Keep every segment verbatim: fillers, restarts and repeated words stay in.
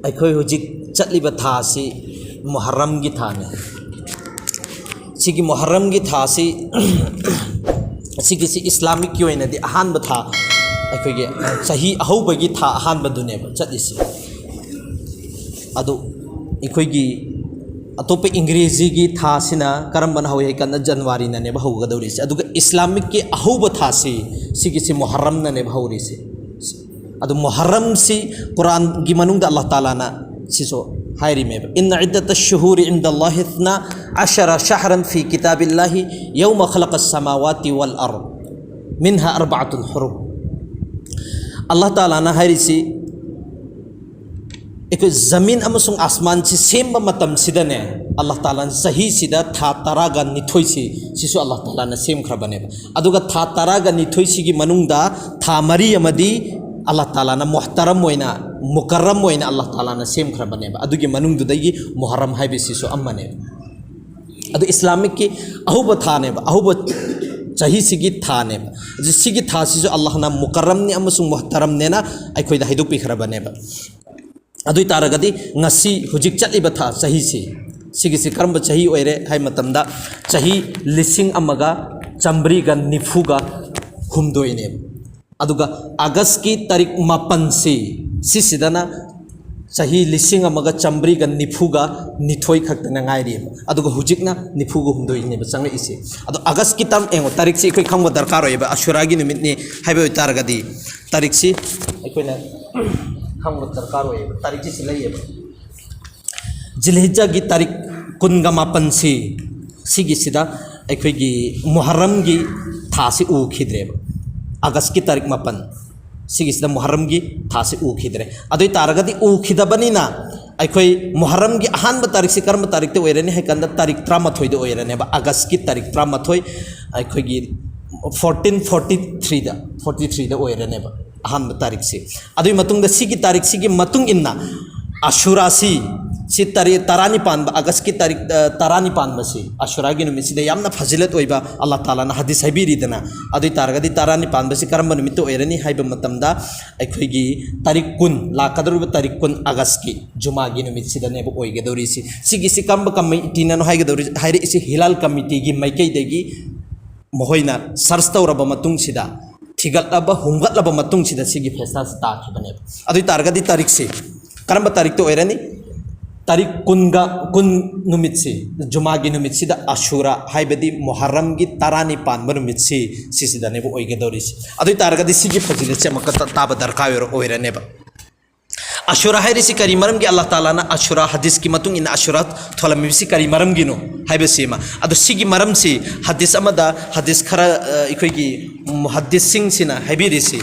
ꯑꯩꯈꯣꯏ ꯍꯧꯖꯤꯛ ꯆꯠꯂꯤꯕ ꯊꯥ ꯑꯁꯤ ꯃꯨꯍꯔꯝꯒꯤ ꯊꯥꯅꯤ꯫ ꯁꯤꯒꯤ ꯃꯨꯍꯔꯝꯒꯤ ꯊꯥ ꯑꯁꯤ, ꯑꯁꯤꯒꯤꯁꯤ ꯏꯁꯂꯥꯃꯤꯛꯀꯤ ꯑꯣꯏꯅꯗꯤ ꯑꯍꯥꯟꯕ ꯊꯥ, ꯑꯩꯈꯣꯏꯒꯤ ꯆꯍꯤ ꯑꯍꯧꯕꯒꯤ ꯊꯥ ꯑꯍꯥꯟꯕꯗꯨꯅꯦꯕ ꯆꯠꯂꯤꯁꯤ꯫ ꯑꯗꯨ ꯑꯩꯈꯣꯏꯒꯤ ꯑꯇꯣꯞꯄ ꯏꯪꯒ꯭ꯔꯦꯖꯤꯒꯤ ꯊꯥꯁꯤꯅ ꯀꯔꯝꯕꯅ ꯍꯧꯏ ꯍꯥꯏ ꯀꯥꯟꯗ ꯖꯅꯋꯥꯔꯤꯅꯅꯦꯕ ꯍꯧꯒꯗꯧꯔꯤꯁꯦ, ꯑꯗꯨꯒ ꯏꯁꯂꯥꯃꯤꯛꯀꯤ ꯑꯍꯧꯕ ꯊꯥꯁꯤ, ꯁꯤꯒꯤꯁꯤ ꯃꯨꯍꯔꯝꯅꯅꯦꯕ ꯍꯧꯔꯤꯁꯦ꯫ ꯑꯗꯨ ꯃꯨꯍꯔꯝꯁꯤ ꯀꯨꯔꯥꯟꯒꯤ ꯃꯅꯨꯡꯗ ꯑꯜꯂꯥꯍ ꯇꯥꯂꯥꯅ ꯁꯤꯁꯨ ꯍꯥꯏꯔꯤꯃꯦꯕ, "ꯏꯟꯅ ꯏꯗꯗ ꯁꯨꯍꯨꯔꯤ ꯏꯟꯗ ꯑꯜꯂꯥꯍꯤ ꯏꯁꯅꯥ ꯑꯁꯔ ꯁꯍꯔꯟ ꯐꯤ ꯀꯤꯇꯥꯕꯤꯜꯂꯥꯍꯤ ꯌꯧꯃ ꯈꯂꯛꯀ ꯁꯃꯥꯋꯥꯇꯤ ꯋꯜ ꯑꯔ ꯃꯤꯟꯍ ꯑꯔꯕꯥꯇꯨꯟ ꯍꯨꯔꯨꯝ"꯫ ꯑꯜꯂꯥꯍ ꯇꯥꯂꯥꯅ ꯍꯥꯏꯔꯤꯁꯤ, ꯑꯩꯈꯣꯏ ꯖꯃꯤꯟ ꯑꯃꯁꯨꯡ ꯑꯁꯃꯥꯟꯁꯤ ꯁꯦꯝꯕ ꯃꯇꯝꯁꯤꯗꯅꯦ, ꯑꯜꯂꯥꯍ ꯇꯥꯂꯥꯅ ꯆꯍꯤꯁꯤꯗ ꯊꯥ ꯇꯔꯥꯒ ꯅꯤꯊꯣꯏꯁꯤ, ꯁꯤꯁꯨ ꯑꯜꯂꯥꯍ ꯇꯥꯂꯥꯅ ꯁꯦꯝꯈ꯭ꯔꯕꯅꯦꯕ꯫ ꯑꯗꯨꯒ ꯊꯥ ꯇꯔꯥꯒ ꯅꯤꯊꯣꯏꯁꯤꯒꯤ ꯃꯅꯨꯡꯗ ꯊꯥ ꯃꯔꯤ ꯑꯃꯗꯤ ꯑꯜꯂꯥꯍ ꯇꯥꯂꯥꯅ ꯃꯨꯍꯇꯔꯝ ꯑꯣꯏꯅ, ꯃꯨꯀꯔꯔꯝ ꯑꯣꯏꯅ ꯑꯜꯂꯥꯍ ꯇꯥꯂꯥꯅ ꯁꯦꯝꯈ꯭ꯔꯕꯅꯦꯕ꯫ ꯑꯗꯨꯒꯤ ꯃꯅꯨꯡꯗꯨꯗꯒꯤ ꯃꯨꯍꯔꯝ ꯍꯥꯏꯕꯁꯤꯁꯨ ꯑꯃꯅꯦꯕ꯫ ꯑꯗꯨ ꯏꯁꯂꯥꯃꯤꯛꯀꯤ ꯑꯍꯧꯕ ꯊꯥꯅꯦꯕ, ꯑꯍꯧꯕ ꯆꯍꯤꯁꯤꯒꯤ ꯊꯥꯅꯦꯕ꯫ ꯑꯗꯨ ꯁꯤꯒꯤ ꯊꯥꯁꯤꯁꯨ ꯑꯜꯂꯥꯍꯅ ꯃꯨꯀꯔꯔꯝꯅꯤ ꯑꯃꯁꯨꯡ ꯃꯨꯍꯇꯔꯝꯅꯦꯅ ꯑꯩꯈꯣꯏꯗ ꯍꯥꯏꯗꯣꯛꯄꯤꯈ꯭ꯔꯕꯅꯦꯕ꯫ ꯑꯗꯨ ꯑꯣꯏ ꯇꯥꯔꯒꯗꯤ ꯉꯁꯤ ꯍꯧꯖꯤꯛ ꯆꯠꯂꯤꯕ ꯊꯥ, ꯆꯍꯤꯁꯤ, ꯁꯤꯒꯤꯁꯤ ꯀꯔꯝꯕ ꯆꯍꯤ ꯑꯣꯏꯔꯦ ꯍꯥꯏ ꯃꯇꯝꯗ, ꯆꯍꯤ ꯂꯤꯁꯤꯡ ꯑꯃꯒ ꯆꯥꯃꯔꯤꯒ ꯅꯤꯐꯨꯒ ꯍꯨꯝꯗꯣꯏꯅꯦꯕ꯫ ꯑꯗꯨꯒ ꯑꯥꯒꯁꯀꯤ ꯇꯥꯔꯤꯛ ꯃꯥꯄꯟꯁꯤ, ꯁꯤꯁꯤꯗꯅ ꯆꯍꯤ ꯂꯤꯁꯤꯡ ꯑꯃꯒ ꯆꯥꯃꯔꯤꯒ ꯅꯤꯐꯨꯒ ꯅꯤꯊꯣꯏ ꯈꯛꯇꯅ ꯉꯥꯏꯔꯤꯑꯕ꯫ ꯑꯗꯨꯒ ꯍꯧꯖꯤꯛꯅ ꯅꯤꯐꯨꯒ ꯍꯨꯝꯗꯣꯏꯅꯦꯕ ꯆꯪꯂꯛꯏꯁꯦ꯫ ꯑꯗꯣ ꯑꯥꯒꯁꯀꯤ ꯇꯥꯔꯤꯛ, ꯌꯦꯡꯉꯣ, ꯇꯥꯔꯤꯛꯁꯤ ꯑꯩꯈꯣꯏ ꯈꯪꯕ ꯗꯔꯀꯥꯔ ꯑꯣꯏꯌꯦꯕ, ꯑꯁꯨꯔꯥꯒꯤ ꯅꯨꯃꯤꯠꯅꯤ ꯍꯥꯏꯕ ꯑꯣꯏꯇꯥꯔꯒꯗꯤ, ꯇꯥꯔꯤꯛꯁꯤ ꯑꯩꯈꯣꯏꯅ ꯈꯪꯕ ꯗꯔꯀꯥꯔ ꯑꯣꯏꯌꯦꯕ꯫ ꯇꯥꯔꯤꯛꯁꯤ ꯁꯤ ꯂꯩꯌꯦꯕ, ꯖꯤꯜꯍꯤꯖꯥꯒꯤ ꯇꯥꯔꯤꯛ ꯀꯨꯟꯒ ꯃꯥꯄꯟꯁꯤ, ꯁꯤꯒꯤꯁꯤꯗ ꯑꯩꯈꯣꯏꯒꯤ ꯃꯨꯍꯔꯝꯒꯤ ꯊꯥꯁꯤ ꯎꯈꯤꯗ꯭ꯔꯦꯕ꯫ ꯑꯥꯒꯁꯀꯤ ꯇꯥꯔꯤꯛ ꯃꯥꯄꯟ, ꯁꯤꯒꯤꯁꯤꯗ ꯃꯨꯍꯔꯝꯒꯤ ꯊꯥꯁꯤ ꯎꯈꯤꯗ꯭ꯔꯦ꯫ ꯑꯗꯨ ꯑꯣꯏ ꯇꯥꯔꯒꯗꯤ ꯎꯈꯤꯗꯕꯅꯤꯅ, ꯑꯩꯈꯣꯏ ꯃꯨꯍꯔꯝꯒꯤ ꯑꯍꯥꯟꯕ ꯇꯥꯔꯤꯛꯁꯤ ꯀꯔꯝꯕ ꯇꯥꯔꯤꯛꯇ ꯑꯣꯏꯔꯅꯤ ꯍꯥꯏ ꯀꯥꯟꯗ, ꯇꯥꯔꯤꯛ ꯇꯔꯥꯃꯥꯊꯣꯏꯗ ꯑꯣꯏꯔꯅꯦꯕ, ꯑꯥꯒꯁꯀꯤ ꯇꯥꯔꯤꯛ ꯇꯔꯥꯃꯥꯊꯣꯏ, ꯑꯩꯈꯣꯏꯒꯤ ꯐꯣꯔꯇꯤꯟ ꯐꯣꯔꯇꯤ ꯊ꯭ꯔꯤꯗ, ꯐꯣꯔꯇꯤ ꯊ꯭ꯔꯤꯗ ꯑꯣꯏꯔꯅꯦꯕ ꯑꯍꯥꯟꯕ ꯇꯥꯔꯤꯛꯁꯤ꯫ ꯑꯗꯨꯒꯤ ꯃꯇꯨꯡꯗ ꯁꯤꯒꯤ ꯇꯥꯔꯤꯛꯁꯤꯒꯤ ꯃꯇꯨꯡ ꯏꯟꯅ ꯑꯁꯨꯔꯥꯁꯤ, ꯁꯤ ꯇꯔꯦꯠ, ꯇꯔꯥꯅꯤꯄꯥꯟꯕ, ꯑꯥꯒꯁꯀꯤ ꯇꯥꯔꯤꯛ, ꯑ, ꯇꯔꯥꯅꯤꯄꯥꯟꯕꯁꯤ, ꯑꯁꯨꯔꯥꯒꯤ ꯅꯨꯃꯤꯠꯁꯤꯗ ꯌꯥꯝꯅ ꯐꯖꯤꯂꯠ ꯑꯣꯏꯕ ꯑꯜꯂꯥꯍ ꯇꯥꯂꯥꯅ ꯍꯗꯤꯁ ꯍꯥꯏꯕꯤꯔꯤꯗꯅ꯫ ꯑꯗꯨ ꯑꯣꯏ ꯇꯥꯔꯒꯗꯤ ꯇꯔꯥꯅꯤꯄꯥꯟꯕꯁꯤ ꯀꯔꯝꯕ ꯅꯨꯃꯤꯠꯇ ꯑꯣꯏꯔꯅꯤ ꯍꯥꯏꯕ ꯃꯇꯝꯗ, ꯑꯩꯈꯣꯏꯒꯤ ꯇꯥꯔꯤꯛ ꯀꯨꯟ, ꯂꯥꯛꯀꯗꯧꯔꯤꯕ ꯇꯥꯔꯤꯛ ꯀꯨꯟ ꯑꯥꯒꯁꯀꯤ ꯖꯨꯃꯥꯒꯤ ꯅꯨꯃꯤꯠꯁꯤꯗꯅꯦꯕ ꯑꯣꯏꯒꯗꯧꯔꯤꯁꯤ꯫ ꯁꯤꯒꯤꯁꯤ ꯀꯔꯝꯕ ꯀꯃꯤꯇꯤꯅꯅꯣ ꯍꯥꯏꯒꯗꯧꯔꯤ, ꯍꯥꯏꯔꯛꯏꯁꯤ? ꯍꯤꯂꯥꯜ ꯀꯃꯤꯇꯤꯒꯤ ꯃꯥꯏꯀꯩꯗꯒꯤ ꯃꯈꯣꯏꯅ ꯁꯔꯆ ꯇꯧꯔꯕ ꯃꯇꯨꯡꯁꯤꯗ, ꯊꯤꯒꯠꯂꯕ, ꯍꯨꯝꯒꯠꯂꯕ ꯃꯇꯨꯡꯁꯤꯗ ꯁꯤꯒꯤ ꯐꯦꯁꯇꯥꯁꯤ ꯇꯥꯈꯤꯕꯅꯦꯕ꯫ ꯑꯗꯨ ꯑꯣꯏ ꯇꯥꯔꯒꯗꯤ ꯇꯥꯔꯤꯛꯁꯤ, ꯀꯔꯝꯕ ꯇꯥꯔꯤꯛꯇ ꯑꯣꯏꯔꯅꯤ? ꯇꯥꯔꯤꯛ ꯀꯨꯟꯒ, ꯀꯨꯟ ꯅꯨꯃꯤꯠꯁꯤ, ꯖꯨꯃꯥꯒꯤ ꯅꯨꯃꯤꯠꯁꯤꯗ, ꯑꯁꯨꯔꯥ ꯍꯥꯏꯕꯗꯤ ꯃꯨꯍꯔꯝꯒꯤ ꯇꯔꯥꯅꯤꯄꯥꯟꯕ ꯅꯨꯃꯤꯠꯁꯤ, ꯁꯤꯁꯤꯗꯅꯦꯕ ꯑꯣꯏꯒꯗꯧꯔꯤꯁꯤ꯫ ꯑꯗꯨ ꯑꯣꯏ ꯇꯥꯔꯒꯗꯤ ꯁꯤꯒꯤ ꯐꯖꯤꯂꯠꯁꯦ ꯑꯃꯨꯛꯀ ꯇ-, ꯇꯥꯕ ꯗꯔꯀꯥꯔ ꯑꯣꯏꯔ-, ꯑꯣꯏꯔꯅꯦꯕ꯫ ꯑꯁꯨꯔꯥ ꯍꯥꯏꯔꯤꯁꯤ ꯀꯔꯤ ꯃꯔꯝꯒꯤ ꯑꯜꯂꯥꯍ ꯇꯥꯂꯥꯅ ꯑꯁꯨꯔꯥ, ꯍꯗꯤꯁꯀꯤ ꯃꯇꯨꯡ ꯏꯟꯅ ꯑꯁꯨꯔꯥ ꯊꯣꯜꯂꯝꯃꯤꯕꯁꯤ ꯀꯔꯤ ꯃꯔꯝꯒꯤꯅꯣ ꯍꯥꯏꯕꯁꯤ ꯑꯃ꯫ ꯑꯗꯣ ꯁꯤꯒꯤ ꯃꯔꯝꯁꯤ ꯍꯗꯤꯁ ꯑꯃꯗ, ꯍꯗꯤꯁ ꯈꯔ, ꯑ, ꯑꯩꯈꯣꯏꯒꯤ ꯃꯨꯍꯗꯤꯁꯁꯤꯡꯁꯤꯅ ꯍꯥꯏꯕꯤꯔꯤꯁꯤ,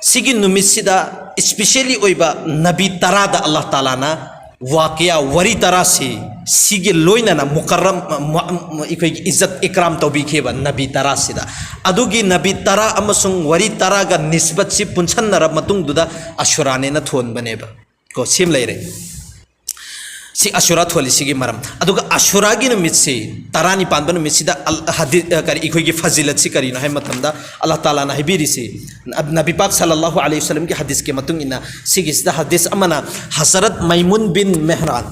ꯁꯤꯒꯤ ꯅꯨꯃꯤꯠꯁꯤꯗ ꯏꯁꯄꯤꯁꯦꯜꯂꯤ ꯑꯣꯏꯕ ꯅꯕꯤ ꯇꯔꯥꯗ ꯑꯜꯂꯥꯍ ꯇꯥꯂꯥꯅ ꯋꯥꯀꯤꯌꯥ, ꯋꯥꯔꯤ ꯇꯔꯥꯁꯤ, ꯁꯤꯒꯤ ꯂꯣꯏꯅꯅ ꯃꯨꯀꯔꯝ, ꯃ-, ꯃ-, ꯑꯩꯈꯣꯏꯒꯤ ꯏꯖꯠ ꯏꯀ꯭ꯔꯥꯝ ꯇꯧꯕꯤꯈꯤꯕ ꯅꯕꯤ ꯇꯔꯥꯁꯤꯗ꯫ ꯑꯗꯨꯒꯤ ꯅꯕꯤ ꯇꯔꯥ ꯑꯃꯁꯨꯡ ꯋꯥꯔꯤ ꯇꯔꯥꯒ ꯅꯤꯁꯕꯠꯁꯤ ꯄꯨꯟꯁꯟꯅꯔꯕ ꯃꯇꯨꯡꯗꯨꯗ ꯑꯁꯨꯔꯥꯅꯦꯅ ꯊꯣꯟꯕꯅꯦꯕ꯫ ꯀꯣ, ꯁꯤꯃ ꯂꯩꯔꯦ꯫ ꯁꯤ ꯑꯁꯨꯔꯥ ꯊꯣꯜꯂꯤꯁꯤꯒꯤ ꯃꯔꯝ꯫ ꯑꯗꯨꯒ ꯑꯁꯨꯔꯥꯒꯤ ꯅꯨꯃꯤꯠꯁꯤ, ꯇꯔꯥꯅꯤꯄꯥꯟꯕ ꯅꯨꯃꯤꯠꯁꯤꯗ ꯑꯜ-, ꯍꯗꯤ-, ꯑ, ꯀꯔꯤ, ꯑꯩꯈꯣꯏꯒꯤ ꯐꯖꯤꯂꯠꯁꯤ ꯀꯔꯤꯅꯣ ꯍꯥꯏꯕ ꯃꯇꯝꯗ, ꯑꯜꯂꯥꯍ ꯇꯥꯂꯥꯅ ꯍꯥꯏꯕꯤꯔꯤꯁꯤ, ꯅꯕꯤ ꯄꯥꯛ ꯁꯜꯂꯜꯂꯥꯍꯨ ꯑꯂꯩꯍꯤ ꯋꯁꯜꯂꯝꯒꯤ ꯍꯗꯤꯁꯀꯤ ꯃꯇꯨꯡ ꯏꯟꯅ, ꯁꯤꯒꯤꯁꯤꯗ ꯍꯗꯤꯁ ꯑꯃꯅ ꯍꯖꯔꯠ ꯃꯩꯃꯨꯟ ꯕꯤꯟ ꯃꯦꯍꯔꯥꯟ,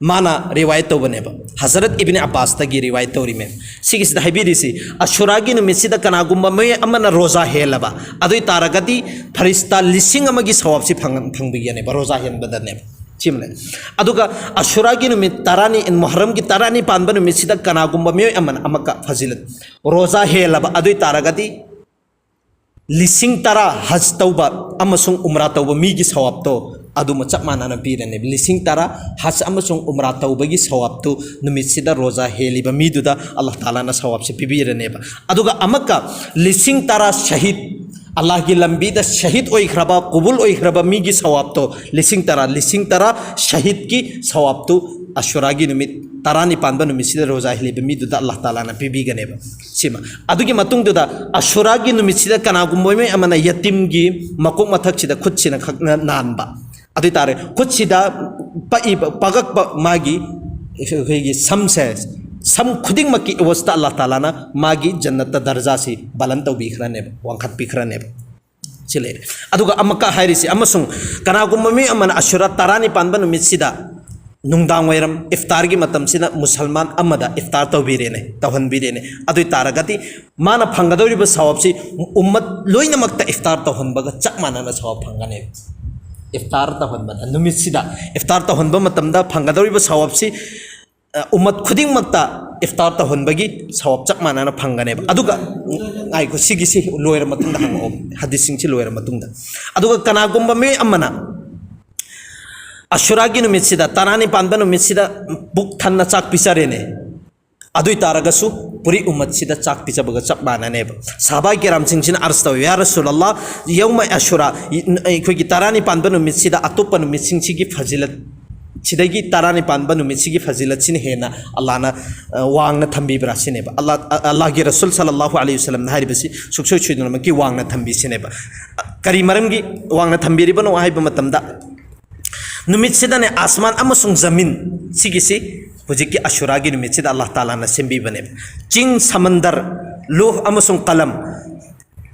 ꯃꯥꯅ ꯔꯤꯋꯥꯌꯠ ꯇꯧꯕꯅꯦꯕ, ꯍꯖꯔꯠ ꯏꯕꯤꯟ ꯑꯕꯥꯁꯇꯒꯤ ꯔꯤꯋꯥꯌꯠ ꯇꯧꯔꯤꯃꯦ꯫ ꯁꯤꯒꯤꯁꯤꯗ ꯍꯥꯏꯕꯤꯔꯤꯁꯤ, ꯑꯁꯨꯔꯥꯒꯤ ꯅꯨꯃꯤꯠꯁꯤꯗ ꯀꯅꯥꯒꯨꯝꯕ ꯃꯤꯑꯣꯏ ꯑꯃꯅ ꯔꯣꯖꯥ ꯍꯦꯜꯂꯕ, ꯑꯗꯨ ꯑꯣꯏ ꯇꯥꯔꯒꯗꯤ ꯐꯔꯤꯁꯇꯥ ꯂꯤꯁꯤꯡ ꯑꯃꯒꯤ ꯁꯋꯥꯕꯁꯤ ꯐꯪ-, ꯐꯪꯕꯤꯒꯅꯦꯕ, ꯔꯣꯖꯥ ꯍꯦꯟꯕꯗꯅꯦꯕ꯫ ꯁꯤꯃꯅꯦ꯫ ꯑꯗꯨꯒ ꯑꯁꯨꯔꯥꯒꯤ ꯅꯨꯃꯤꯠ ꯇꯔꯥꯅꯤ, ꯃꯨꯍꯔꯝꯒꯤ ꯇꯔꯥꯅꯤꯄꯥꯟꯕ ꯅꯨꯃꯤꯠꯁꯤꯗ ꯀꯅꯥꯒꯨꯝꯕ ꯃꯤꯑꯣꯏ ꯑꯃꯅ ꯑꯃꯛꯀ ꯐꯖꯤꯂꯠ, ꯔꯣꯖꯥ ꯍꯦꯜꯂꯕ, ꯑꯗꯨ ꯑꯣꯏ ꯇꯥꯔꯒꯗꯤ ꯂꯤꯁꯤꯡ ꯇꯔꯥ ꯍꯖ ꯇꯧꯕ ꯑꯃꯁꯨꯡ ꯎꯝꯔꯥ ꯇꯧꯕ ꯃꯤꯒꯤ ꯁꯋꯥꯕꯇꯣ ꯑꯗꯨꯃ ꯆꯞ ꯃꯥꯟꯅꯅ ꯄꯤꯔꯅꯦꯕ꯫ ꯂꯤꯁꯤꯡ ꯇꯔꯥ ꯍꯖ ꯑꯃꯁꯨꯡ ꯎꯝꯔꯥ ꯇꯧꯕꯒꯤ ꯁꯋꯥꯕꯇꯨ ꯅꯨꯃꯤꯠꯁꯤꯗ ꯔꯣꯖꯥ ꯍꯦꯜꯂꯤꯕ ꯃꯤꯗꯨꯗ ꯑꯜꯂꯥꯍ ꯇꯥꯂꯥꯅ ꯁꯋꯥꯕꯁꯤ ꯄꯤꯕꯤꯔꯅꯦꯕ꯫ ꯑꯗꯨꯒ ꯑꯃꯛꯀ ꯂꯤꯁꯤꯡ ꯇꯔꯥ ꯁꯍꯤꯗ, ꯑꯜꯂꯥꯍꯒꯤ ꯂꯝꯕꯤꯗ ꯁꯍꯤꯗ ꯑꯣꯏꯈ꯭ꯔꯕ, ꯀꯨꯕꯨꯜ ꯑꯣꯏꯈ꯭ꯔꯕ ꯃꯤꯒꯤ ꯁꯋꯥꯕꯇꯣ ꯂꯤꯁꯤꯡ ꯇꯔꯥ, ꯂꯤꯁꯤꯡ ꯇꯔꯥ ꯁꯍꯤꯗꯀꯤ ꯁꯋꯥꯕꯇꯨ ꯑꯁꯨꯔꯥꯒꯤ ꯅꯨꯃꯤꯠ ꯇꯔꯥꯅꯤꯄꯥꯟꯕ ꯅꯨꯃꯤꯠꯁꯤꯗ ꯔꯣꯖꯥ ꯍꯦꯜꯂꯤꯕ ꯃꯤꯗꯨꯗ ꯑꯜꯂꯥꯍ ꯇꯥꯂꯥꯅ ꯄꯤꯕꯤꯒꯅꯦꯕ꯫ ꯁꯤꯃ꯫ ꯑꯗꯨꯒꯤ ꯃꯇꯨꯡꯗꯨꯗ ꯑꯁꯨꯔꯥꯒꯤ ꯅꯨꯃꯤꯠꯁꯤꯗ ꯀꯅꯥꯒꯨꯝꯕ ꯃꯤꯑꯣꯏ ꯑꯃꯅ ꯌꯇꯤꯝꯒꯤ ꯃꯀꯣꯛ ꯃꯊꯛꯁꯤꯗ ꯈꯨꯠꯁꯤꯅ ꯈꯛꯅ ꯅꯥꯟꯕ, ꯑꯗꯨ ꯑꯣꯏꯇꯥꯔꯦ, ꯈꯨꯠꯁꯤꯗ ꯄꯛꯏꯕ, ꯄꯛꯂꯛꯄ ꯃꯥꯒꯤ, ꯑꯩꯈꯣꯏꯒꯤ ꯁꯝꯁꯦ, ꯁꯝ ꯈꯨꯗꯤꯡꯃꯛꯀꯤ ꯑꯦꯋꯖꯇ ꯑꯜꯂꯥꯍ ꯇꯥꯂꯥꯅ ꯃꯥꯒꯤ ꯖꯟꯅꯠꯇ ꯗꯔꯖꯥꯁꯤ ꯕꯂꯟ ꯇꯧꯕꯤꯈ꯭ꯔꯅꯦꯕ, ꯋꯥꯡꯈꯠꯄꯤꯈ꯭ꯔꯅꯦꯕ꯫ ꯁꯤ ꯂꯩꯔꯦ꯫ ꯑꯗꯨꯒ ꯑꯃꯨꯛꯀ ꯍꯥꯏꯔꯤꯁꯤ, ꯑꯃꯁꯨꯡ ꯀꯅꯥꯒꯨꯝꯕ ꯃꯤ ꯑꯃꯅ ꯑꯁꯨꯔꯥ ꯇꯔꯥꯅꯤꯄꯥꯟꯕ ꯅꯨꯃꯤꯠꯁꯤꯗ, ꯅꯨꯡꯗꯥꯡ ꯋꯥꯏꯔꯝ ꯏꯐꯇꯥꯔꯒꯤ ꯃꯇꯝꯁꯤꯗ ꯃꯨꯁꯜꯃꯥꯟ ꯑꯃꯗ ꯏꯐꯇꯥꯔ ꯇꯧꯕꯤꯔꯦꯅꯦ, ꯇꯧꯍꯟꯕꯤꯔꯦꯅꯦ, ꯑꯗꯨ ꯑꯣꯏ ꯇꯥꯔꯒꯗꯤ ꯃꯥꯅ ꯐꯪꯒꯗꯧꯔꯤꯕ ꯁꯋꯥꯕꯁꯤ ꯎꯝꯃꯠ ꯂꯣꯏꯅꯃꯛꯇ ꯏꯐꯇꯥꯔ ꯇꯧꯍꯟꯕꯒ ꯆꯞ ꯃꯥꯟꯅꯅ ꯁꯋꯥꯕ ꯐꯪꯒꯅꯦꯕ꯫ ꯏꯐꯇꯥꯔ ꯇꯧꯍꯟꯕꯗ, ꯅꯨꯃꯤꯠꯁꯤꯗ ꯏꯐꯇꯥꯔ ꯇꯧꯍꯟꯕ ꯃꯇꯝꯗ ꯐꯪꯒꯗꯧꯔꯤꯕ ꯁꯋꯥꯕꯁꯤ, ꯑ, ꯎꯝꯃꯠ ꯈꯨꯗꯤꯡꯃꯛꯇ ꯏꯐꯇꯥꯔ ꯇꯧꯍꯟꯕꯒꯤ ꯁꯋꯥꯕ ꯆꯞ ꯃꯥꯟꯅꯅ ꯐꯪꯒꯅꯦꯕ꯫ ꯑꯗꯨꯒ, ꯉꯥꯏꯈꯣ, ꯁꯤꯒꯤꯁꯤ ꯂꯣꯏꯔ ꯃꯇꯨꯡꯗ ꯍꯪꯉꯛꯑꯣ, ꯍꯗꯤꯁꯁꯤꯡꯁꯤ ꯂꯣꯏꯔ ꯃꯇꯨꯡꯗ꯫ ꯑꯗꯨꯒ ꯀꯅꯥꯒꯨꯝꯕ ꯃꯤ ꯑꯃꯅ ꯑꯁꯨꯔꯥꯒꯤ ꯅꯨꯃꯤꯠꯁꯤꯗ, ꯇꯔꯥꯅꯤꯄꯥꯟꯕ ꯅꯨꯃꯤꯠꯁꯤꯗ ꯄꯨꯛ ꯊꯟꯅ ꯆꯥꯛ ꯄꯤꯖꯔꯦꯅꯦ, ꯑꯗꯨ ꯑꯣꯏ ꯇꯥꯔꯒꯁꯨ ꯄꯨꯔꯤ ꯎꯝꯃꯠꯁꯤꯗ ꯆꯥꯛ ꯄꯤꯖꯕꯒ ꯆꯞ ꯃꯥꯟꯅꯅꯦꯕ꯫ ꯁꯍꯥꯕꯥꯏ ꯀꯤꯔꯥꯝꯁꯤꯡꯁꯤꯅ ꯑꯔꯖ ꯇꯧꯏ, "ꯌꯥ ꯔꯁꯨꯂꯜꯂꯥꯍ, ꯌꯧꯃ ꯑꯁꯨꯔꯥ, ꯑꯩꯈꯣꯏꯒꯤ ꯇꯔꯥꯅꯤꯄꯥꯟꯕ ꯅꯨꯃꯤꯠꯁꯤꯗ ꯑꯇꯣꯞꯄ ꯅꯨꯃꯤꯠꯁꯤꯡꯁꯤꯒꯤ ꯐꯖꯤꯂꯠ, ꯁꯤꯗꯒꯤ ꯇꯔꯥꯅꯤꯄꯥꯟꯕ ꯅꯨꯃꯤꯠꯁꯤꯒꯤ ꯐꯖꯤꯂꯠꯁꯤꯅ ꯍꯦꯟꯅ ꯑꯜꯂꯥꯍꯅ, ꯑ, ꯋꯥꯡꯅ ꯊꯝꯕꯤꯕ꯭ꯔꯥ?" ꯁꯤꯅꯦꯕ꯫ ꯑꯜꯂꯥꯍ, ꯑ, ꯑꯜꯂꯥꯍꯒꯤ ꯔꯁꯨꯜ ꯁꯜꯂꯜꯂꯥꯍꯨ ꯑꯂꯩꯍꯤ ꯋꯁꯜꯂꯝꯅ ꯍꯥꯏꯔꯤꯕꯁꯤ ꯁꯨꯡꯁꯣꯏ ꯁꯣꯏꯗꯅꯃꯛꯀꯤ ꯋꯥꯡꯅ ꯊꯝꯕꯤꯁꯤꯅꯦꯕ꯫ ꯀꯔꯤ ꯃꯔꯝꯒꯤ ꯋꯥꯡꯅ ꯊꯝꯕꯤꯔꯤꯕꯅꯣ ꯍꯥꯏꯕ ꯃꯇꯝꯗ, ꯅꯨꯃꯤꯠꯁꯤꯗꯅꯦ ꯑꯥꯁꯃꯥꯟ ꯑꯃꯁꯨꯡ ꯖꯃꯤꯟ ꯁꯤꯒꯤꯁꯤ ꯍꯧꯖꯤꯛꯀꯤ ꯑꯁꯨꯔꯥꯒꯤ ꯅꯨꯃꯤꯠꯁꯤꯗ ꯑꯜꯂꯥꯍ ꯇꯥꯂꯥꯅ ꯁꯦꯝꯕꯤꯕꯅꯦꯕ꯫ ꯆꯤꯡ, ꯁꯃꯟꯗꯔ, ꯂꯨꯍ ꯑꯃꯁꯨꯡ ꯀꯂꯝ,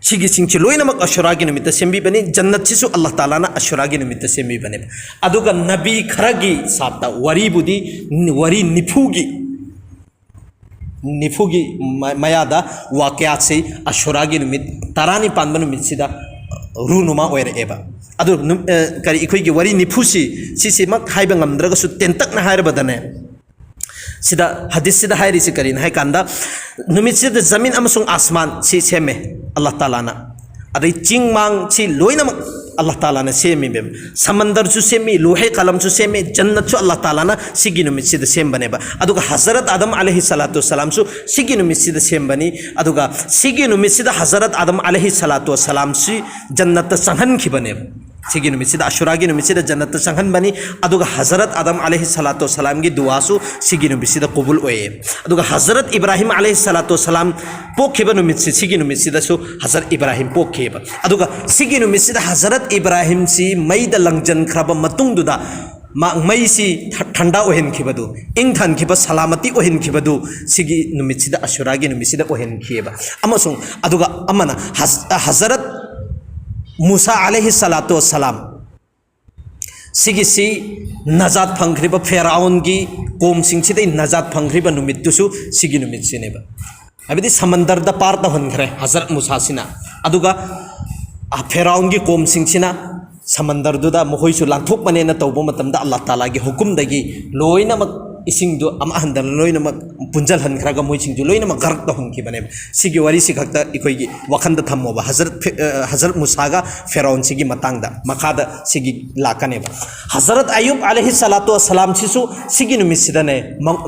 ꯁꯤꯒꯤꯁꯤꯡꯁꯤ ꯂꯣꯏꯅꯃꯛ ꯑꯁꯨꯔꯥꯒꯤ ꯅꯨꯃꯤꯠꯇ ꯁꯦꯝꯕꯤꯕꯅꯤ꯫ ꯖꯟꯅꯠꯁꯤꯁꯨ ꯑꯜꯂꯥꯍ ꯇꯥꯂꯥꯅ ꯑꯁꯨꯔꯥꯒꯤ ꯅꯨꯃꯤꯠꯇ ꯁꯦꯝꯕꯤꯕꯅꯦꯕ꯫ ꯑꯗꯨꯒ ꯅꯕꯤ ꯈꯔꯒꯤ ꯁꯥꯞꯇ ꯋꯥꯔꯤꯕꯨꯗꯤ, ꯋꯥꯔꯤ ꯅꯤꯐꯨꯒꯤ, ꯅꯤꯐꯨꯒꯤ ꯃ-, ꯃꯌꯥꯗ ꯋꯥꯀꯤꯌꯥꯠꯁꯤ ꯑꯁꯨꯔꯥꯒꯤ ꯅꯨꯃꯤꯠ ꯇꯔꯥꯅꯤꯄꯥꯟꯕ ꯅꯨꯃꯤꯠꯁꯤꯗ ꯔꯨꯅꯨꯃꯥ ꯑꯣꯏꯔꯛꯑꯦꯕ꯫ ꯑꯗꯨ ꯅꯨ-, ꯑ, ꯀꯔꯤ, ꯑꯩꯈꯣꯏꯒꯤ ꯋꯥꯔꯤ ꯅꯤꯐꯨꯁꯤ, ꯁꯤꯁꯤꯃꯛ ꯍꯥꯏꯕ ꯉꯝꯗ꯭ꯔꯒꯁꯨ ꯇꯦꯟꯇꯛꯅ ꯍꯥꯏꯔꯕꯗꯅꯦ, ꯁꯤꯗ ꯍꯗꯤꯁꯁꯤꯗ ꯍꯥꯏꯔꯤꯁꯤ ꯀꯔꯤꯅꯣ ꯍꯥꯏ ꯀꯥꯟꯗ, ꯅꯨꯃꯤꯠꯁꯤꯗ ꯖꯃꯤꯟ ꯑꯃꯁꯨꯡ ꯑꯥꯁꯃꯥꯟ ꯁꯤ ꯁꯦꯝꯃꯦ ꯑꯜꯂꯥꯍ ꯇꯥꯂꯥꯅ꯫ ꯑꯗꯩ ꯆꯤꯡ ꯃꯥꯡ ꯁꯤ ꯂꯣꯏꯅꯃꯛ ꯑꯜꯂꯥꯍ ꯇꯥꯂꯥꯅ ꯁꯦꯝꯃꯤꯕ꯫ ꯁꯃꯟꯗꯔꯁꯨ ꯁꯦꯝꯃꯤ, ꯂꯨꯍꯩ ꯀꯂꯝꯁꯨ ꯁꯦꯝꯃꯤ, ꯖꯟꯅꯠꯁꯨ ꯑꯜꯂꯥꯍ ꯇꯥꯂꯥꯅ ꯁꯤꯒꯤ ꯅꯨꯃꯤꯠꯁꯤꯗ ꯁꯦꯝꯕꯅꯦꯕ꯫ ꯑꯗꯨꯒ ꯍꯖꯔꯠ ꯑꯥꯗꯝ ꯑꯂꯩꯍꯤ ꯁꯂꯥꯇꯨ ꯋꯁꯁꯂꯥꯝꯁꯨ ꯁꯤꯒꯤ ꯅꯨꯃꯤꯠꯁꯤꯗ ꯁꯦꯝꯕꯅꯤ꯫ ꯑꯗꯨꯒ ꯁꯤꯒꯤ ꯅꯨꯃꯤꯠꯁꯤꯗ ꯍꯖꯔꯠ ꯑꯥꯗꯝ ꯑꯂꯩꯍꯤ ꯁꯂꯥꯇꯨ ꯋꯁꯁꯂꯥꯝꯁꯤ ꯖꯟꯅꯠꯇ ꯆꯪꯍꯟꯈꯤꯕꯅꯦꯕ꯫ ꯁꯤꯒꯤ ꯅꯨꯃꯤꯠꯁꯤꯗ, ꯑꯁꯨꯔꯥꯒꯤ ꯅꯨꯃꯤꯠꯁꯤꯗ ꯖꯟꯅꯠꯇ ꯆꯪꯍꯟꯕꯅꯤ꯫ ꯑꯗꯨꯒ ꯍꯖꯔꯠ ꯑꯗꯝ ꯑꯂꯩꯍꯤ ꯁꯂꯥꯇꯨ ꯁꯂꯥꯝꯒꯤ ꯗꯨꯋꯥꯁꯨ ꯁꯤꯒꯤ ꯅꯨꯃꯤꯠꯁꯤꯗ ꯀꯨꯕꯨꯜ ꯑꯣꯏꯌꯦ꯫ ꯑꯗꯨꯒ ꯍꯖꯔꯠ ꯏꯕ꯭ꯔꯥꯍꯤꯝ ꯑꯂꯩꯍꯤ ꯁꯂꯥꯇꯨ ꯁꯂꯥꯝ ꯄꯣꯛꯈꯤꯕ ꯅꯨꯃꯤꯠꯁꯤ, ꯁꯤꯒꯤ ꯅꯨꯃꯤꯠꯁꯤꯗꯁꯨ ꯍꯖꯔꯠ ꯏꯕ꯭ꯔꯥꯍꯤꯝ ꯄꯣꯛꯈꯤꯕ꯫ ꯑꯗꯨꯒ ꯁꯤꯒꯤ ꯅꯨꯃꯤꯠꯁꯤꯗ ꯍꯖꯔꯠ ꯏꯕ꯭ꯔꯥꯍꯤꯝꯁꯤ ꯃꯩꯗ ꯂꯪꯖꯟꯈ꯭ꯔꯕ ꯃꯇꯨꯡꯗꯨꯗ, ꯃꯥ, ꯃꯩꯁꯤ ꯊ-, ꯊꯟꯗꯥ ꯑꯣꯏꯍꯟꯈꯤꯕꯗꯨ, ꯏꯪꯊꯍꯟꯈꯤꯕ, ꯁꯂꯥꯃꯇꯤ ꯑꯣꯏꯍꯟꯈꯤꯕꯗꯨ ꯁꯤꯒꯤ ꯅꯨꯃꯤꯠꯁꯤꯗ, ꯑꯁꯨꯔꯥꯒꯤ ꯅꯨꯃꯤꯠꯁꯤꯗ ꯑꯣꯏꯍꯟꯈꯤꯑꯕ꯫ ꯑꯃꯁꯨꯡ ꯑꯗꯨꯒ ꯑꯃꯅ ꯍꯖ-, ꯍꯖꯔꯠ ꯃꯨꯁꯥ ꯑꯂꯩꯍꯤ ꯁꯂꯥꯇꯨ ꯋꯁꯁꯂꯥꯝ, ꯁꯤꯒꯤꯁꯤ ꯅꯖꯥꯠ ꯐꯪꯈ꯭ꯔꯤꯕ, ꯐꯦꯔꯥꯎꯟꯒꯤ ꯀꯣꯝꯁꯤꯡꯁꯤꯗꯩ ꯅꯖꯥꯠ ꯐꯪꯈ꯭ꯔꯤꯕ ꯅꯨꯃꯤꯠꯇꯨꯁꯨ ꯁꯤꯒꯤ ꯅꯨꯃꯤꯠꯁꯤꯅꯦꯕ꯫ ꯍꯥꯏꯕꯗꯤ ꯁꯃꯟꯗꯔꯗ ꯄꯥꯔ ꯇꯧꯍꯟꯈ꯭ꯔꯦ ꯍꯖꯔꯠ ꯃꯨꯁꯥꯁꯤꯅ꯫ ꯑꯗꯨꯒ ꯐꯦꯔꯥꯎꯟꯒꯤ ꯀꯣꯝꯁꯤꯡꯁꯤꯅ ꯁꯃꯟꯗꯔꯗꯨꯗ ꯃꯈꯣꯏꯁꯨ ꯂꯥꯟꯊꯣꯛꯄꯅꯦꯅ ꯇꯧꯕ ꯃꯇꯝꯗ, ꯑꯜꯂꯥꯍ ꯇꯥꯂꯥꯒꯤ ꯍꯨꯀꯨꯝꯗꯒꯤ ꯂꯣꯏꯅꯃꯛ ꯏꯁꯤꯡꯗꯨ ꯑꯃ ꯍꯟꯗꯅ ꯂꯣꯏꯅꯃꯛ ꯄꯨꯟꯖꯜꯍꯟꯈ꯭ꯔꯒ ꯃꯣꯏꯁꯤꯡꯁꯨ ꯂꯣꯏꯅꯃꯛ ꯒꯔꯛ ꯇꯧꯍꯟꯈꯤꯕꯅꯦꯕ꯫ ꯁꯤꯒꯤ ꯋꯥꯔꯤꯁꯤ ꯈꯛꯇ ꯑꯩꯈꯣꯏꯒꯤ ꯋꯥꯈꯟꯗ ꯊꯝꯃꯣꯕ, ꯍꯖꯔꯠ ꯐꯦ-, ꯑ, ꯍꯖꯔꯠ ꯃꯨꯁꯥꯒ ꯐꯦꯔꯥꯎꯟꯁꯤꯒꯤ ꯃꯇꯥꯡꯗ꯫ ꯃꯈꯥꯗ ꯁꯤꯒꯤ ꯂꯥꯛꯀꯅꯦꯕ꯫ ꯍꯖꯔꯠ ꯑꯌꯨꯕ ꯑꯂꯩꯍꯤ ꯁꯂꯥꯇꯨ ꯋꯁꯁꯂꯥꯝꯁꯤꯁꯨ ꯁꯤꯒꯤ ꯅꯨꯃꯤꯠꯁꯤꯗꯅꯦ, ꯃ-,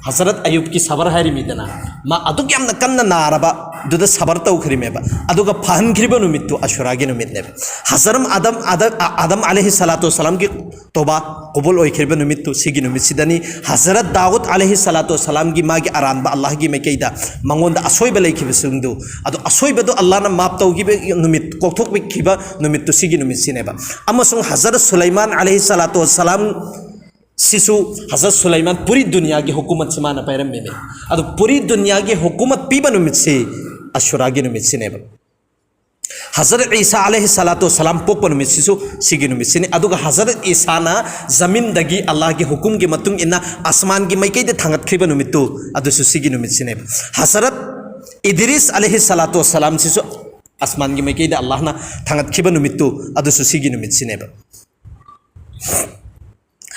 ꯍꯖꯔꯠ ꯑꯌꯨꯕꯀꯤ ꯁꯕꯔ ꯍꯥꯏꯔꯤꯃꯤꯗꯅ, ꯃꯥ ꯑꯗꯨꯛ ꯌꯥꯝꯅ ꯀꯟꯅ ꯅꯥꯔꯕ ꯑꯗꯨꯗ ꯁꯕꯔ ꯇꯧꯈ꯭ꯔꯤꯃꯦꯕ꯫ ꯑꯗꯨꯒ ꯐꯍꯟꯈ꯭ꯔꯤꯕ ꯅꯨꯃꯤꯠꯇꯨ ꯑꯁꯨꯔꯥꯒꯤ ꯅꯨꯃꯤꯠꯅꯦꯕ꯫ ꯍꯖꯔꯝ ꯑꯗꯝ, ꯑꯗ-, ꯑ-, ꯑꯗꯝ ꯑꯂꯩꯍꯤ ꯁꯂꯥꯇꯨ ꯋꯁꯁꯂꯥꯝꯒꯤ ꯇꯣꯕꯥ ꯀꯨꯕꯨꯜ ꯑꯣꯏꯈ꯭ꯔꯤꯕ ꯅꯨꯃꯤꯠꯇꯨ ꯁꯤꯒꯤ ꯅꯨꯃꯤꯠꯁꯤꯗꯅꯤ꯫ ꯍꯖꯔꯠ ꯗꯥꯎꯗ ꯑꯂꯩꯍꯤ ꯁꯂꯥꯇꯨ ꯋꯁꯁꯂꯥꯝꯒꯤ, ꯃꯥꯒꯤ ꯑꯔꯥꯟꯕ ꯑꯜꯂꯥꯍꯒꯤ ꯃꯥꯏꯀꯩꯗ ꯃꯉꯣꯟꯗ ꯑꯁꯣꯏꯕ ꯂꯩꯈꯤꯕꯁꯤꯡꯗꯨ, ꯑꯗꯨ ꯑꯁꯣꯏꯕꯗꯨ ꯑꯜꯂꯥꯍꯅ ꯃꯥꯞ ꯇꯧꯈꯤꯕ ꯅꯨꯃꯤꯠ, ꯀꯣꯛꯊꯣꯛꯄꯤꯈꯤꯕ ꯅꯨꯃꯤꯠꯇꯨ ꯁꯤꯒꯤ ꯅꯨꯃꯤꯠꯁꯤꯅꯦꯕ꯫ ꯑꯃꯁꯨꯡ ꯍꯖꯔꯠ ꯁꯨꯂꯩꯃꯥꯟ ꯑꯂꯩꯍꯤ ꯁꯂꯥꯇꯨ ꯋꯁꯁꯂꯥꯝ ꯁꯤꯁꯨ, ꯍꯖꯔꯠ ꯁꯨꯂꯩꯃꯥꯟ ꯄꯨꯔꯤ ꯗꯨꯅꯤꯌꯥꯒꯤ ꯍꯨꯀꯨꯃꯠꯁꯤ ꯃꯥꯅ ꯄꯥꯏꯔꯝꯃꯤꯅꯦ꯫ ꯑꯗꯨ ꯄꯨꯔꯤ ꯗꯨꯅꯤꯌꯥꯒꯤ ꯍꯨꯀꯨꯃꯠ ꯄꯤꯕ ꯅꯨꯃꯤꯠꯁꯤ ꯑꯁꯨꯔꯥꯒꯤ ꯅꯨꯃꯤꯠꯁꯤꯅꯦꯕ꯫ ꯍꯖꯔꯠ ꯏꯁꯥ ꯑꯂꯩꯍꯤ ꯁꯂꯥꯇꯨ ꯋꯁꯁꯂꯥꯝ ꯄꯣꯛꯄ ꯅꯨꯃꯤꯠꯁꯤꯁꯨ ꯁꯤꯒꯤ ꯅꯨꯃꯤꯠꯁꯤꯅꯤ꯫ ꯑꯗꯨꯒ ꯍꯖꯔꯠ ꯏꯁꯥꯅ ꯖꯃꯤꯟꯗꯒꯤ ꯑꯜꯂꯥꯍꯒꯤ ꯍꯨꯀꯨꯝꯒꯤ ꯃꯇꯨꯡ ꯏꯟꯅ ꯑꯁꯃꯥꯟꯒꯤ ꯃꯥꯏꯀꯩꯗ ꯊꯥꯡꯒꯠꯈ꯭ꯔꯤꯕ ꯅꯨꯃꯤꯠꯇꯨ, ꯑꯗꯨꯁꯨ ꯁꯤꯒꯤ ꯅꯨꯃꯤꯠꯁꯤꯅꯦꯕ꯫ ꯍꯖꯔꯠ ꯏꯗ꯭ꯔꯤꯁ ꯑꯂꯩꯍꯤ ꯁꯂꯥꯇꯨ ꯋꯁꯁꯂꯥꯝꯁꯤꯁꯨ ꯑꯁꯃꯥꯟꯒꯤ ꯃꯥꯏꯀꯩꯗ ꯑꯜꯂꯥꯍꯅ ꯊꯥꯡꯒꯠꯈꯤꯕ ꯅꯨꯃꯤꯠꯇꯨ, ꯑꯗꯨꯁꯨ ꯁꯤꯒꯤ ꯅꯨꯃꯤꯠꯁꯤꯅꯦꯕ꯫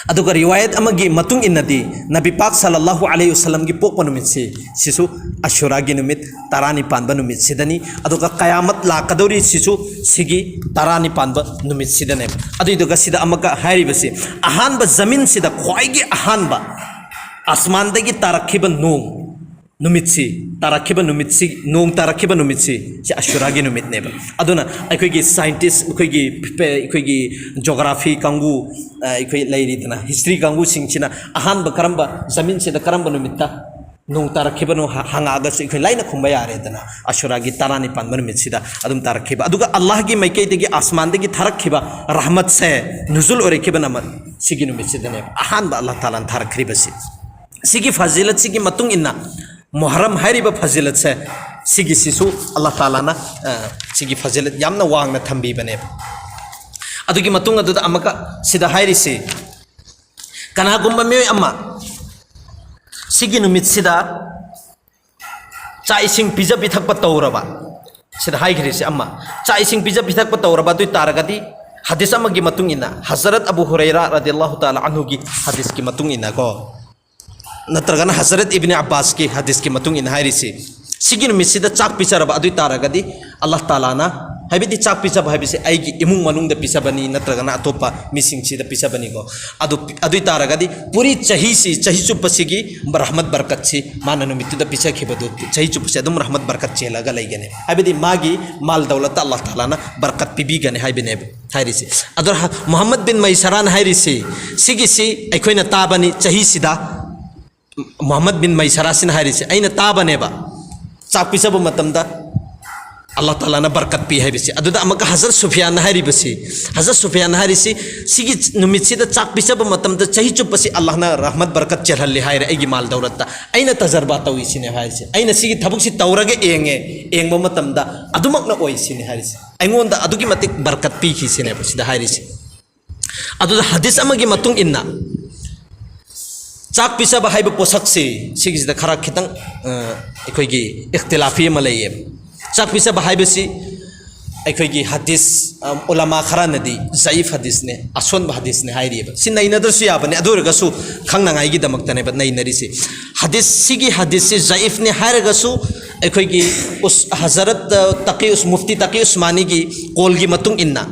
ꯑꯗꯨꯒ ꯔꯤꯋꯥꯌꯠ ꯑꯃꯒꯤ ꯃꯇꯨꯡ ꯏꯟꯅꯗꯤ, ꯅꯕꯤ ꯄꯥꯛ ꯁꯜꯂꯜꯂꯥꯍꯨ ꯑꯂꯩꯍꯤ ꯋꯁꯜꯂꯝꯒꯤ ꯄꯣꯛꯄ ꯅꯨꯃꯤꯠꯁꯤ, ꯁꯤꯁꯨ ꯑꯁꯨꯔꯥꯒꯤ ꯅꯨꯃꯤꯠ ꯇꯔꯥꯅꯤꯄꯥꯟꯕ ꯅꯨꯃꯤꯠꯁꯤꯗꯅꯤ꯫ ꯑꯗꯨꯒ ꯀꯌꯥꯃꯠ ꯂꯥꯛꯀꯗꯧꯔꯤ ꯁꯤꯁꯨ ꯁꯤꯒꯤ ꯇꯔꯥꯅꯤꯄꯥꯟꯕ ꯅꯨꯃꯤꯠꯁꯤꯗꯅꯦꯕ꯫ ꯑꯗꯨꯏꯗꯨꯒ ꯁꯤꯗ ꯑꯃꯨꯛꯀ ꯍꯥꯏꯔꯤꯕꯁꯤ, ꯑꯍꯥꯟꯕ ꯖꯃꯤꯟꯁꯤꯗ ꯈ꯭ꯋꯥꯏꯒꯤ ꯑꯍꯥꯟꯕ ꯑꯁꯃꯥꯟꯗꯒꯤ ꯇꯥꯔꯛꯈꯤꯕ ꯅꯣꯡ, ꯅꯨꯃꯤꯠꯁꯤ, ꯇꯥꯔꯛꯈꯤꯕ ꯅꯨꯃꯤꯠꯁꯤ, ꯅꯣꯡ ꯇꯥꯔꯛꯈꯤꯕ ꯅꯨꯃꯤꯠꯁꯤ, ꯁꯤ ꯑꯁꯨꯔꯥꯒꯤ ꯅꯨꯃꯤꯠꯅꯦꯕ꯫ ꯑꯗꯨꯅ ꯑꯩꯈꯣꯏꯒꯤ scientist, ꯑꯩꯈꯣꯏꯒꯤ, ꯑꯩꯈꯣꯏꯒꯤ geography ꯀꯥꯡꯕꯨ, ꯑ, ꯑꯩꯈꯣꯏ ꯂꯩꯔꯤꯗꯅ history ꯀꯥꯡꯕꯨꯁꯤꯡꯁꯤꯅ ꯑꯍꯥꯟꯕ ꯀꯔꯝꯕ, ꯖꯃꯤꯟꯁꯤꯗ ꯀꯔꯝꯕ ꯅꯨꯃꯤꯠꯇ ꯅꯣꯡ ꯇꯥꯔꯛꯈꯤꯕꯅꯣ ꯍ-, ꯍꯪꯉꯛꯑꯒꯁꯨ ꯑꯩꯈꯣꯏ ꯂꯥꯏꯅ ꯈꯨꯝꯕ ꯌꯥꯔꯦꯗꯅ꯫ ꯑꯁꯨꯔꯥꯒꯤ ꯇꯔꯥꯅꯤꯄꯥꯟꯕ ꯅꯨꯃꯤꯠꯁꯤꯗ ꯑꯗꯨꯝ ꯇꯥꯔꯛꯈꯤꯕ꯫ ꯑꯗꯨꯒ ꯑꯜꯂꯥꯍꯒꯤ ꯃꯥꯏꯀꯩꯗꯒꯤ ꯑꯁꯃꯥꯟꯗꯒꯤ ꯊꯥꯔꯛꯈꯤꯕ ꯔꯍꯃꯠꯁꯦ, ꯅꯨꯖꯨꯜ ꯑꯣꯏꯔꯛꯈꯤꯕ ꯅꯃꯠ ꯁꯤꯒꯤ ꯅꯨꯃꯤꯠꯁꯤꯗꯅꯦꯕ ꯑꯍꯥꯟꯕ ꯑꯜꯂꯥꯍ ꯇꯥꯂꯥꯅ ꯊꯥꯔꯛꯈ꯭ꯔꯤꯕꯁꯤ꯫ ꯁꯤꯒꯤ ꯐꯖꯤꯂꯠꯁꯤꯒꯤ ꯃꯇꯨꯡ ꯏꯟꯅ ꯃꯨꯍꯔꯝ ꯍꯥꯏꯔꯤꯕ ꯐꯖꯤꯂꯠꯁꯦ, ꯁꯤꯒꯤꯁꯤꯁꯨ ꯑꯜꯂꯥꯍ ꯇꯥꯂꯥꯅ, ꯑ, ꯁꯤꯒꯤ ꯐꯖꯤꯂꯠ ꯌꯥꯝꯅ ꯋꯥꯡꯅ ꯊꯝꯕꯤꯕꯅꯦꯕ꯫ ꯑꯗꯨꯒꯤ ꯃꯇꯨꯡ ꯑꯗꯨꯗ ꯑꯃꯨꯛꯀ ꯁꯤꯗ ꯍꯥꯏꯔꯤꯁꯤ, ꯀꯅꯥꯒꯨꯝꯕ ꯃꯤꯑꯣꯏ ꯑꯃ ꯁꯤꯒꯤ ꯅꯨꯃꯤꯠꯁꯤꯗ ꯆꯥꯛ ꯏꯁꯤꯡ ꯄꯤꯖ ꯄꯤꯊꯛꯄ ꯇꯧꯔꯕ, ꯁꯤꯗ ꯍꯥꯏꯈ꯭ꯔꯤꯁꯤ ꯑꯃ, ꯆꯥꯛ ꯏꯁꯤꯡ ꯄꯤꯖ ꯄꯤꯊꯛꯄ ꯇꯧꯔꯕ ꯑꯗꯨ ꯑꯣꯏ ꯇꯥꯔꯒꯗꯤ, ꯍꯗꯤꯁ ꯑꯃꯒꯤ ꯃꯇꯨꯡ ꯏꯟꯅ, ꯍꯖꯔꯠ ꯑꯕꯨ ꯍꯨꯔꯩꯔꯥ ꯔꯗꯤꯌꯜꯂꯥꯍꯨ ꯇꯥꯂꯥ ꯑꯟꯍꯨꯒꯤ ꯍꯗꯤꯁꯀꯤ ꯃꯇꯨꯡ ꯏꯟꯅ ꯀꯣ, ꯅꯠꯇ꯭ꯔꯒꯅ ꯍꯖꯔꯠ ꯏꯕꯅꯤ ꯑꯕꯥꯁꯀꯤ ꯍꯗꯤꯁꯀꯤ ꯃꯇꯨꯡ ꯏꯟꯅ ꯍꯥꯏꯔꯤꯁꯤ, ꯁꯤꯒꯤ ꯅꯨꯃꯤꯠꯁꯤꯗ ꯆꯥꯛ ꯄꯤꯖꯔꯕ ꯑꯗꯨ ꯑꯣꯏ ꯇꯥꯔꯒꯗꯤ, ꯑꯜꯂꯥꯍ ꯇꯥꯂꯥꯅ, ꯍꯥꯏꯕꯗꯤ ꯆꯥꯛ ꯄꯤꯖꯕ ꯍꯥꯏꯕꯁꯤ ꯑꯩꯒꯤ ꯏꯃꯨꯡ ꯃꯅꯨꯡꯗ ꯄꯤꯖꯕꯅꯤ, ꯅꯠꯇ꯭ꯔꯒꯅ ꯑꯇꯣꯞꯄ ꯃꯤꯁꯤꯡꯁꯤꯗ ꯄꯤꯖꯕꯅꯤꯀꯣ꯫ ꯑꯗꯨ, ꯑꯗꯨ ꯑꯣꯏ ꯇꯥꯔꯒꯗꯤ ꯄꯨꯔꯤ ꯆꯍꯤꯁꯤ, ꯆꯍꯤ ꯆꯨꯞꯄꯁꯤꯒꯤ ꯔꯍꯃꯠ ꯕꯔꯀꯠꯁꯤ ꯃꯥꯅ ꯅꯨꯃꯤꯠꯇꯨꯗ ꯄꯤꯖꯈꯤꯕꯗꯨ ꯆꯍꯤ ꯆꯨꯞꯄꯁꯤ ꯑꯗꯨꯝ ꯔꯍꯃꯠ ꯕꯔꯀꯠ ꯆꯦꯜꯂꯒ ꯂꯩꯒꯅꯤ꯫ ꯍꯥꯏꯕꯗꯤ ꯃꯥꯒꯤ ꯃꯥꯜ ꯗꯧꯂꯠꯇ ꯑꯜꯂꯥꯍ ꯇꯥꯂꯥꯅ ꯕꯔꯀꯠ ꯄꯤꯕꯤꯒꯅꯤ ꯍꯥꯏꯕꯅꯦꯕ ꯍꯥꯏꯔꯤꯁꯤ꯫ ꯑꯗꯣ ꯍ-, ꯃꯨꯍꯝꯃꯗ ꯕꯤꯟ ꯃꯩꯁꯔꯥꯅ ꯍꯥꯏꯔꯤꯁꯤ, ꯁꯤꯒꯤꯁꯤ ꯑꯩꯈꯣꯏꯅ ꯇꯥꯕꯅꯤ ꯆꯍꯤꯁꯤꯗ꯫ ꯃꯨꯍꯝꯃꯗ ꯕꯤꯟ ꯃꯩꯁꯔꯥꯁꯤꯅ ꯍꯥꯏꯔꯤꯁꯤ, ꯑꯩꯅ ꯇꯥꯕꯅꯦꯕ, ꯆꯥꯛ ꯄꯤꯖꯕ ꯃꯇꯝꯗ ꯑꯜꯂꯥꯍ ꯇꯥꯂꯥꯅ ꯕꯔꯀꯠ ꯄꯤ ꯍꯥꯏꯕꯁꯤ꯫ ꯑꯗꯨꯗ ꯑꯃꯨꯛꯀ ꯍꯖꯔꯠ ꯁꯨꯐꯤꯌꯥꯟꯅ ꯍꯥꯏꯔꯤꯕꯁꯤ, ꯍꯖꯔꯠ ꯁꯨꯐꯤꯌꯥꯟꯅ ꯍꯥꯏꯔꯤꯁꯤ, ꯁꯤꯒꯤ ꯅꯨꯃꯤꯠꯁꯤꯗ ꯆꯥꯛ ꯄꯤꯖꯕ ꯃꯇꯝꯗ ꯆꯍꯤ ꯆꯨꯞꯄꯁꯤ ꯑꯜꯂꯥꯍꯅ ꯔꯍꯃꯠ ꯕꯔꯀꯠ ꯆꯦꯜꯍꯜꯂꯤ ꯍꯥꯏꯔꯦ ꯑꯩꯒꯤ ꯃꯥꯜ ꯗꯧꯂꯠꯇ꯫ ꯑꯩꯅ ꯇꯖꯔꯕꯥ ꯇꯧꯏ ꯁꯤꯅꯦ ꯍꯥꯏꯔꯤꯁꯤ꯫ ꯑꯩꯅ ꯁꯤꯒꯤ ꯊꯕꯛꯁꯤ ꯇꯧꯔꯒ ꯌꯦꯡꯉꯦ, ꯌꯦꯡꯕ ꯃꯇꯝꯗ ꯑꯗꯨꯃꯛꯅ ꯑꯣꯏ ꯁꯤꯅꯦ ꯍꯥꯏꯔꯤꯁꯤ꯫ ꯑꯩꯉꯣꯟꯗ ꯑꯗꯨꯛꯀꯤ ꯃꯇꯤꯛ ꯕꯔꯀꯠ ꯄꯤꯈꯤ ꯁꯤꯅꯦꯕ ꯁꯤꯗ ꯍꯥꯏꯔꯤꯁꯤ꯫ ꯑꯗꯨꯗ ꯍꯗꯤꯁ ꯑꯃꯒꯤ ꯃꯇꯨꯡ ꯏꯟꯅ ꯆꯥꯛ ꯄꯤꯖꯕ ꯍꯥꯏꯕ ꯄꯣꯠꯁꯛꯁꯤ, ꯁꯤꯒꯤꯁꯤꯗ ꯈꯔ ꯈꯤꯇꯪ, ꯑ, ꯑꯩꯈꯣꯏꯒꯤ ꯏꯈꯇꯤꯂꯥꯐꯤ ꯑꯃ ꯂꯩꯌꯦꯕ꯫ ꯆꯥꯛ ꯄꯤꯖꯕ ꯍꯥꯏꯕꯁꯤ ꯑꯩꯈꯣꯏꯒꯤ ꯍꯗꯤꯁ, ꯑ, ꯎꯂꯃꯥ ꯈꯔꯅꯗꯤ ꯖꯌꯤꯐ ꯍꯗꯤꯁꯅꯦ, ꯑꯁꯣꯟꯕ ꯍꯗꯤꯁꯅꯦ ꯍꯥꯏꯔꯤꯑꯕ꯫ ꯁꯤ ꯅꯩꯅꯗ꯭ꯔꯁꯨ ꯌꯥꯕꯅꯦ, ꯑꯗꯨ ꯑꯣꯏꯔꯒꯁꯨ ꯈꯪꯅꯉꯥꯏꯒꯤꯗꯃꯛꯇꯅꯦꯕ ꯅꯩꯅꯔꯤꯁꯤ꯫ ꯍꯗꯤꯁ, ꯁꯤꯒꯤ ꯍꯗꯤꯁꯁꯤ ꯖꯌꯤꯐꯅꯦ ꯍꯥꯏꯔꯒꯁꯨ ꯑꯩꯈꯣꯏꯒꯤ ꯎꯁ-, ꯍꯖꯔꯠ, ꯑ, ꯇꯀꯤ ꯎꯁ-, ꯃꯨꯐꯇꯤ ꯇꯀꯤ ꯎꯁꯃꯥꯅꯤꯒꯤ ꯀꯣꯜꯒꯤ ꯃꯇꯨꯡ ꯏꯟꯅ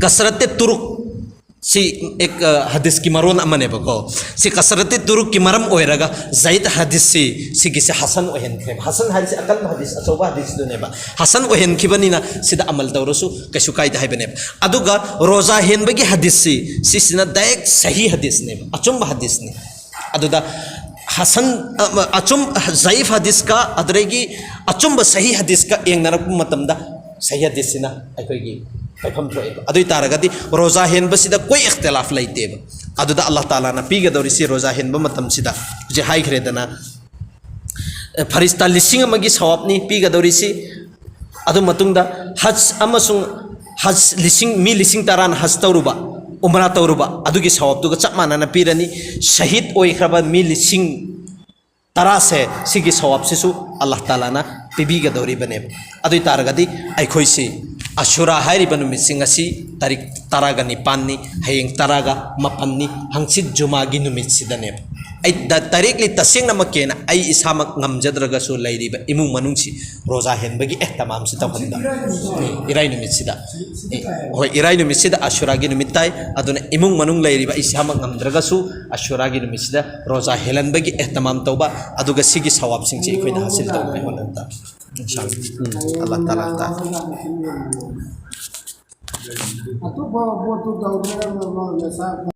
ꯀꯁꯔꯠꯇꯦ ꯇꯨꯔꯨꯛ, ꯁꯤ ꯑꯦꯛ, ꯑ, ꯍꯗꯤꯁꯀꯤ ꯃꯔꯣꯟ ꯑꯃꯅꯦꯕꯀꯣ꯫ ꯁꯤ ꯀꯁꯔꯇꯤ ꯇꯨꯔꯨꯛꯀꯤ ꯃꯔꯝ ꯑꯣꯏꯔꯒ ꯖꯌꯤꯗ ꯍꯗꯤꯁꯁꯤ, ꯁꯤꯒꯤꯁꯦ ꯍꯁꯟ ꯑꯣꯏꯍꯟꯈ꯭ꯔꯦꯕ꯫ ꯍꯁꯟ ꯍꯥꯏꯔꯤꯁꯤ ꯑꯀꯟꯕ ꯍꯗꯤꯁ, ꯑꯆꯧꯕ ꯍꯗꯤꯁꯇꯨꯅꯦꯕ꯫ ꯍꯁꯟ ꯑꯣꯏꯍꯟꯈꯤꯕꯅꯤꯅ ꯁꯤꯗ ꯑꯃꯜ ꯇꯧꯔꯁꯨ ꯀꯩꯁꯨ ꯀꯥꯏꯗꯦ ꯍꯥꯏꯕꯅꯦꯕ꯫ ꯑꯗꯨꯒ ꯔꯣꯖꯥ ꯍꯦꯟꯕꯒꯤ ꯍꯗꯤꯁꯁꯤ, ꯁꯤꯁꯤꯅ ꯗꯥꯏꯔꯦꯛ ꯁꯍꯤ ꯍꯗꯤꯁꯅꯦꯕ, ꯑꯆꯨꯝꯕ ꯍꯗꯤꯁꯅꯤ꯫ ꯑꯗꯨꯗ ꯍꯁꯟ, ꯑ, ꯑꯆꯨꯝ, ꯖꯌꯤꯐ ꯍꯗꯤꯁꯀ ꯑꯗꯨꯗꯒꯤ ꯑꯆꯨꯝꯕ ꯁꯍꯤ ꯍꯗꯤꯁꯀ ꯌꯦꯡꯅꯔꯛꯄ ꯃꯇꯝꯗ ꯁꯍꯤ ꯍꯗꯤꯁꯁꯤꯅ ꯑꯩꯈꯣꯏꯒꯤ ꯐꯩꯐꯝ ꯊꯣꯛꯑꯦꯕ꯫ ꯑꯗꯨ ꯑꯣꯏ ꯇꯥꯔꯒꯗꯤ ꯔꯣꯖꯥ ꯍꯦꯟꯕꯁꯤꯗ ꯀꯣꯏ ꯏꯈꯇꯤꯂꯥꯐ ꯂꯩꯇꯦꯕ꯫ ꯑꯗꯨꯗ ꯑꯜꯂꯥꯍ ꯇꯥꯂꯥꯅ ꯄꯤꯒꯗꯧꯔꯤꯁꯤ ꯔꯣꯖꯥ ꯍꯦꯟꯕ ꯃꯇꯝꯁꯤꯗ ꯍꯧꯖꯤꯛ ꯍꯥꯏꯈ꯭ꯔꯦꯗꯅ, ꯐꯔꯤꯁꯇꯥ ꯂꯤꯁꯤꯡ ꯑꯃꯒꯤ ꯁꯋꯥꯕꯅꯤ ꯄꯤꯒꯗꯧꯔꯤꯁꯤ꯫ ꯑꯗꯨ ꯃꯇꯨꯡꯗ ꯍꯖ ꯑꯃꯁꯨꯡ ꯍꯖ ꯂꯤꯁꯤꯡ, ꯃꯤ ꯂꯤꯁꯤꯡ ꯇꯔꯥꯅ ꯍꯖ ꯇꯧꯔꯨꯕ, ꯎꯝꯔꯥ ꯇꯧꯔꯨꯕ, ꯑꯗꯨꯒꯤ ꯁꯋꯥꯕꯇꯨꯒ ꯆꯞ ꯃꯥꯟꯅꯅ ꯄꯤꯔꯅꯤ꯫ ꯁꯍꯤꯗ ꯑꯣꯏꯈ꯭ꯔꯕ ꯃꯤ ꯂꯤꯁꯤꯡ ꯇꯔꯥꯁꯦ, ꯁꯤꯒꯤ ꯁꯋꯥꯕꯁꯤꯁꯨ ꯑꯜꯂꯥꯍ ꯇꯥꯂꯥꯅ ꯄꯤꯕꯤꯒꯗꯧꯔꯤꯕꯅꯦꯕ꯫ ꯑꯗꯨ ꯑꯣꯏ ꯇꯥꯔꯒꯗꯤ ꯑꯩꯈꯣꯏꯁꯤ ꯑꯁꯨꯔꯥ ꯍꯥꯏꯔꯤꯕ ꯅꯨꯃꯤꯠꯁꯤꯡ ꯑꯁꯤ ꯇꯥꯔꯤꯛ ꯇꯔꯥꯒ ꯅꯤꯄꯥꯟꯅꯤ, ꯍꯌꯦꯡ ꯇꯔꯥꯒ ꯃꯥꯄꯟꯅꯤ, ꯍꯪꯆꯤꯠ ꯖꯨꯃꯥꯒꯤ ꯅꯨꯃꯤꯠꯁꯤꯗꯅꯦꯕ꯫ ꯑꯩ ꯗ-, ꯗꯥꯏꯔꯦꯛꯂꯤ ꯇꯁꯦꯡꯅꯃꯛꯀꯤ ꯑꯣꯏꯅ ꯑꯩ ꯏꯁꯥꯃꯛ ꯉꯝꯖꯗ꯭ꯔꯒꯁꯨ ꯂꯩꯔꯤꯕ ꯏꯃꯨꯡ ꯃꯅꯨꯡꯁꯤ ꯔꯣꯖꯥ ꯍꯦꯟꯕꯒꯤ ꯑꯦꯍꯇꯃꯥꯝꯁꯤ ꯇꯧꯍꯟꯕ꯫ ꯏꯔꯥꯏ ꯅꯨꯃꯤꯠꯁꯤꯗ꯫ ꯍꯣꯏ, ꯏꯔꯥꯏ ꯅꯨꯃꯤꯠꯁꯤꯗ ꯑꯁꯨꯔꯥꯒꯤ ꯅꯨꯃꯤꯠ ꯇꯥꯏ꯫ ꯑꯗꯨꯅ ꯏꯃꯨꯡ ꯃꯅꯨꯡ ꯂꯩꯔꯤꯕ ꯑꯩ ꯏꯁꯥꯃꯛ ꯉꯝꯗ꯭ꯔꯒꯁꯨ ꯑꯁꯨꯔꯥꯒꯤ ꯅꯨꯃꯤꯠꯁꯤꯗ ꯔꯣꯖꯥ ꯍꯦꯜꯍꯟꯕꯒꯤ ꯑꯦꯍꯇꯃꯥꯝ ꯇꯧꯕ, ꯑꯗꯨꯒ ꯁꯤꯒꯤ ꯁꯋꯥꯕꯁꯤꯡꯁꯤ ꯑꯩꯈꯣꯏꯅ ꯍꯥꯁꯤꯜ ꯇꯧꯅꯕ ꯍꯣꯠꯅꯕ ꯇꯥꯕꯅꯤ꯫ ꯏꯟꯁꯥ ꯑꯜꯂꯥꯍ꯫ ꯎꯝ, ꯑꯜꯂꯥꯍ ꯇꯥꯂꯥ ꯇꯥ-, ꯑꯇꯣꯞꯄ ꯄꯣꯠꯇꯨ ꯇꯧꯗ꯭ꯔꯒ ꯃꯁꯥ